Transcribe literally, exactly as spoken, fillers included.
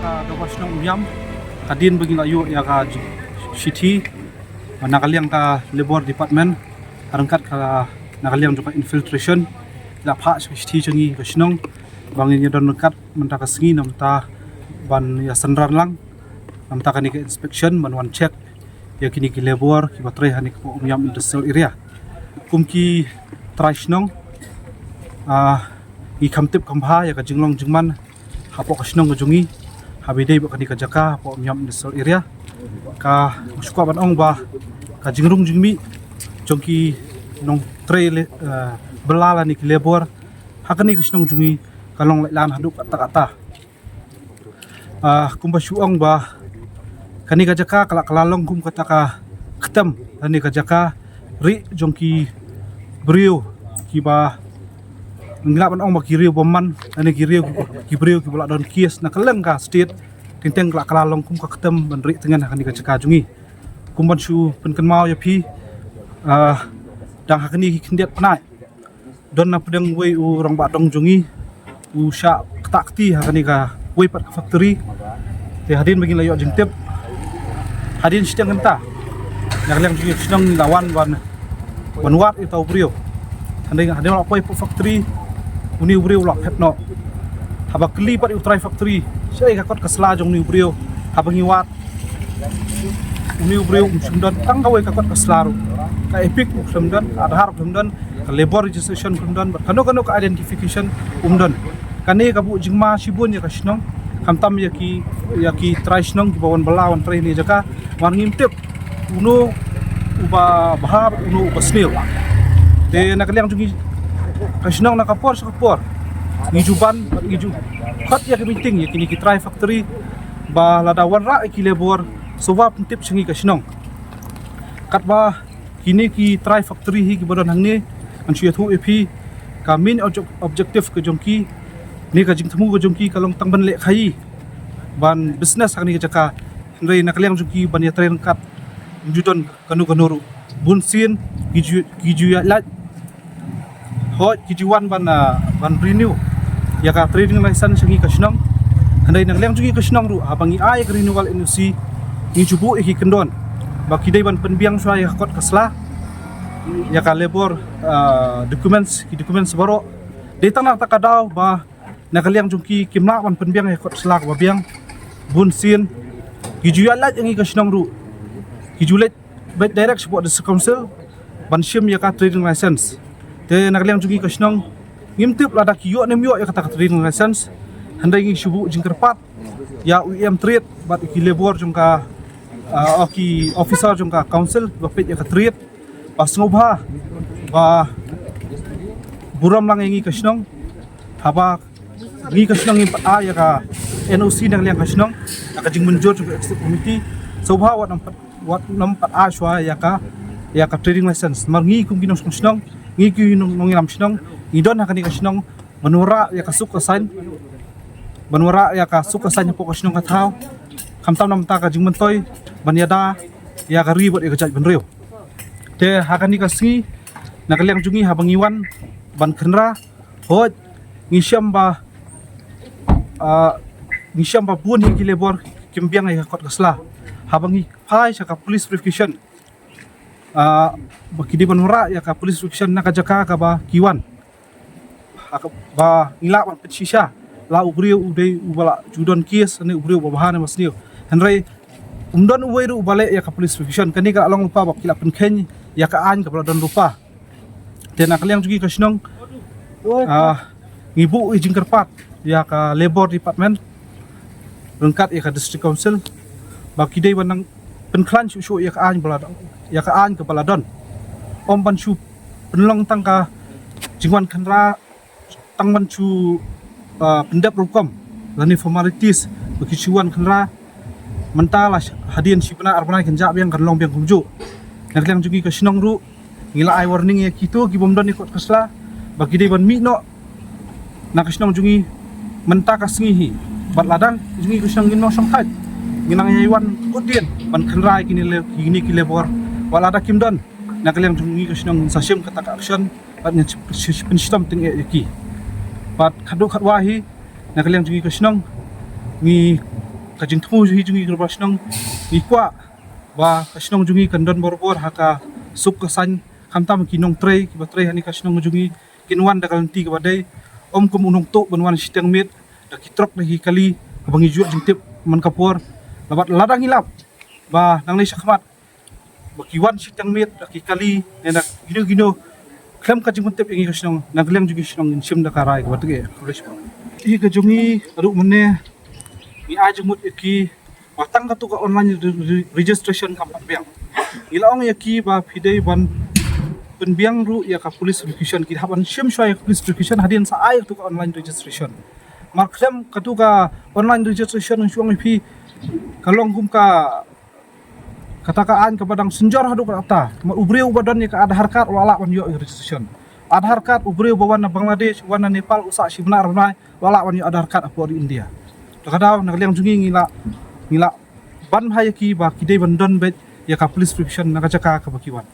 Ka Dorbar Shnong Umiam, hadien ba ngi la ïoh ïa ka shithi na ka liang ka Labour Department, ryngkat ka na ka liang jong ka infiltration, la phah shithi jong ngi ka shnong ba ngin ïa don ryngkat mynta ka sngi, namar ban ïa synran lang namar kane ka inspection, ban wan check ïa kine ki labour kiba trei ha kane ka Umiam Industrial Area. Kum ki trai shnong, ah, ngi kham tip kham bha ïa ka jinglong jingman hapoh ka shnong ka jong ngi, haba ïadei bad kane ka jaka hapoh Umiam Industrial Area. Ka shu kwah ban ong ba ka jingrung jingmih jong ki nongtrei le, eh, bylla lane ki labour ha kane ka shnong jong ngi ka long lehlam haduh katta katta. Ah, kumba shu ong ba kane ka jaka ka la, ka la long kum kata ka ktem lane ka jaka rieh jong ki briew kiba ngi lah ban ong ba ki riew bymman, lane ki riew, ki briew kiba la don case na kylleng ka state. Teng teng ka la, ka la long kum ka ktem ban rieh tngen ha kane ka jaka jong ngi. Kum ban shu pynkynmaw ïa phi, ah, dang ha kine ki khyndiat bnai, don na pdeng uwei u rangbah dong jong ngi u shah ktah kti ha kane kawei pat ka factory. Te hadien ba ngi la ïoh jingtip, hadien shiteng kynta, na ka liang jong ngi ka shnong ngi la wan ban, ban wad ïa uta u briew. Hadien, hadien la poi hapoh factory, une u briew u la phet noh. Haba kylli pat ïa u trai factory shaei ka kot ka sla jong une u briew, haba ngi wad, une u briew um shym don tang kawei ka kot ka sla ruh. Ka EPIC um shym don, Aadhaar um shym don, ka labour registration um shym don, bad kano kano ka identification um don. Kane ka buh jingma shibun ïa ka shnong, khamtam ïa ki, ïa ki trai shnong kiba wan bylla wan trei ha kane ka jaka, namar ngim tip uno uba bha bad uno uba sniew. Te na ka liang jong ngi ka shnong, na ka por sha ka por ngi ju ban, ngi ju khot ïa ka meeting ïa kine ki trai factory ba lada wanrah ïa ki labour, sngewbha pyntip sha ngi ka shnong. Katba kine ki trai factory hi kiba don hangne, ngan shu ïathuh ïa phi, ka main objec-, objective ka jong ki, ne ka jingthmu ka jong ki ka long tang ban leh khaïi, ban business ha kane ka jaka. Hynrei na ka liang jong ki ban ïatrei ryngkat, ym ju don kano kano ruh. Bun sien ki ju, ki ju ïaid lait, hooid ki ju wan ban, ah, ban renew ïa ka trading license sha ngi ka shnong. Hynrei na ka liang jong ngi ka shnong ruh, haba ngi ai ïa ka renewal NOC, ngi ju buh ïa ki kyndon ba ki dei ban pynbiang shuwa ïa ka kot ka sla, ïa ka labour, ah, documents, ki documents baroh. Dei tang na kata ka daw ba na ka liang jong ki kim lah ban pynbiang ïa ka kot sla kaba biang. Bun sien ki ju ïaid lait ïa ngi ka shnong ruh, ki ju leit beit direct shapoh District Council ban shim ïa ka trading license. Te na ka liang jong ngi ka shnong, ngim tip lada ki ïoh ne ym ïoh ïa kata ka trading license. Hynrei ngi shu buh jingkyrpad ïa u EM trade bad ki labour jong ka, ah, ki officer jong ka council ba peit ïa ka trade, ba sngewbha ba burom lang ïa ngi ka shnong. Haba ngi ka shnong ngim pat ai ïa ka NOC na ka liang ka shnong, ïa ka jingmynjur jong ka executive committee, sngewbha wat nym pat, wat nym pat ai shuwa ïa ka, ïa ka trading license. Namar ngi kum ki nongshong shnong, ngi ki nong, nongïalam shnong, ngi don ha kane ka shnong ban wanrah ïa ka suk ka saiñ, ban wanrah ïa ka suk ka saiñ hapoh ka shnong ka thaw, khamtam namar ka jingmyntoi ban ïada ïa ka ri bad ïa ka jaitbynriew. Te ha kane ka sngi, na ka liang jong ngi haba ngi wan ban kynra, hooid ngi shem ba, ah, ngi shem ba bun hi ki labour kim biang ïa ka kot ka sla. Haba ngi phai sha ka police verification, ah, ba ki dei ban wanrah ïa ka police verification na ka jaka kaba ki wan. Ha kaba ngi lah ban pynshisha, la u briew u dei uba la ju don case ne u briew uba bha ne uba sniew. Hynrei ym don uwei ruh uba leh ïa ka police verification. Kane ka la long lypa ba ki la pynkheiñ ïa ka aiñ kaba la don lypa. Te na ka liang jong ngi ka shnong, ah, ngi buh ïa jingkyrpad ïa ka Labour Department ryngkat ïa ka District Council ba ki dei ban nang pynkhlaiñ shuh shuh ïa ka aiñ ba la don, ïa ka aiñ kaba la don. Ym ban shu pynlong tang ka jingwan kynra, tang ban shu, ah, pyndep rukom lane formalities ba ki shu wan kynra. Mynta la hadien shi bnai ar bnai kan jah biang, kan long biang kumjuh. Na ka liang jong ngi ka shnong ruh ngi la ai warning ïa kito ki bym don ïa ka kot ka sla ba ki dei ban mih noh na ka shnong jong ngi mynta ka sngi hi. Bad lada jong ngi ka shnong ngin nang shongthait, ngin nang ïai wan kut dien ban kynra ïa kine le, kine ki labour. Wat lada kim don, na ka liang jong ngi ka shnong ngin sa shim kata ka action bad ngin pynshitom tyngeh ïa ki. Bad khatduh khatwai hi, na ka liang jong ngi ka shnong ngi Ka jingthmu hi jong ngi ka Rangbah Shnong, ngi kwah ba ka shnong jong ngi kan don barabor ha ka suk ka saiñ, khamtam ki nongtrei kiba trei ha kane ka shnong jong ngi kin wan da ka lynti kaba dei, ym kum u nongtuh ban wan shiteng miet da ki trok da ki kali kaba ngi ju ïoh jingtip man ka por. Bad lada ngi lap ba nangne shakhmat ba ki wan shiteng miet da ki kali ne da kino kino khlem ka jingpyntip ïa ngi ka shnong, na ka liang jong ngi ka shnong ngin shim da ka rai kaba teng. Khublei shibun. Ïa ka jong ngi ruh mynne ngi ai jingmut ïa ki ba tang katto ka online re-, re-, registration kam pat biang. Ngi la ong ïa ki ba phi dei ban pynbiang ruh ïa ka police verification, ki hap ban shim shuwa ïa ka police verification hadien sa ai katto ka online registration. Mar khlem katto ka online registration ngi shu ong ïa phi ka long kum ka kata ka aiñ kaba dang synjor haduh katta. Namar u briew uba don ïa ka Aadhaar card u la lah ban ïoh ïa ka registration. Aadhaar card, u briew ba wan na Bangladesh, wan na Nepal, u sah shi bnai ar bnai, u la lah ban ïoh Aadhaar card hapoh ri India. Te ka daw na ka liang jong ngi ngi la, ngi la ban bha ïa ki ba ki dei ban don beit ïa ka police verification na ka jaka kaba ki wan.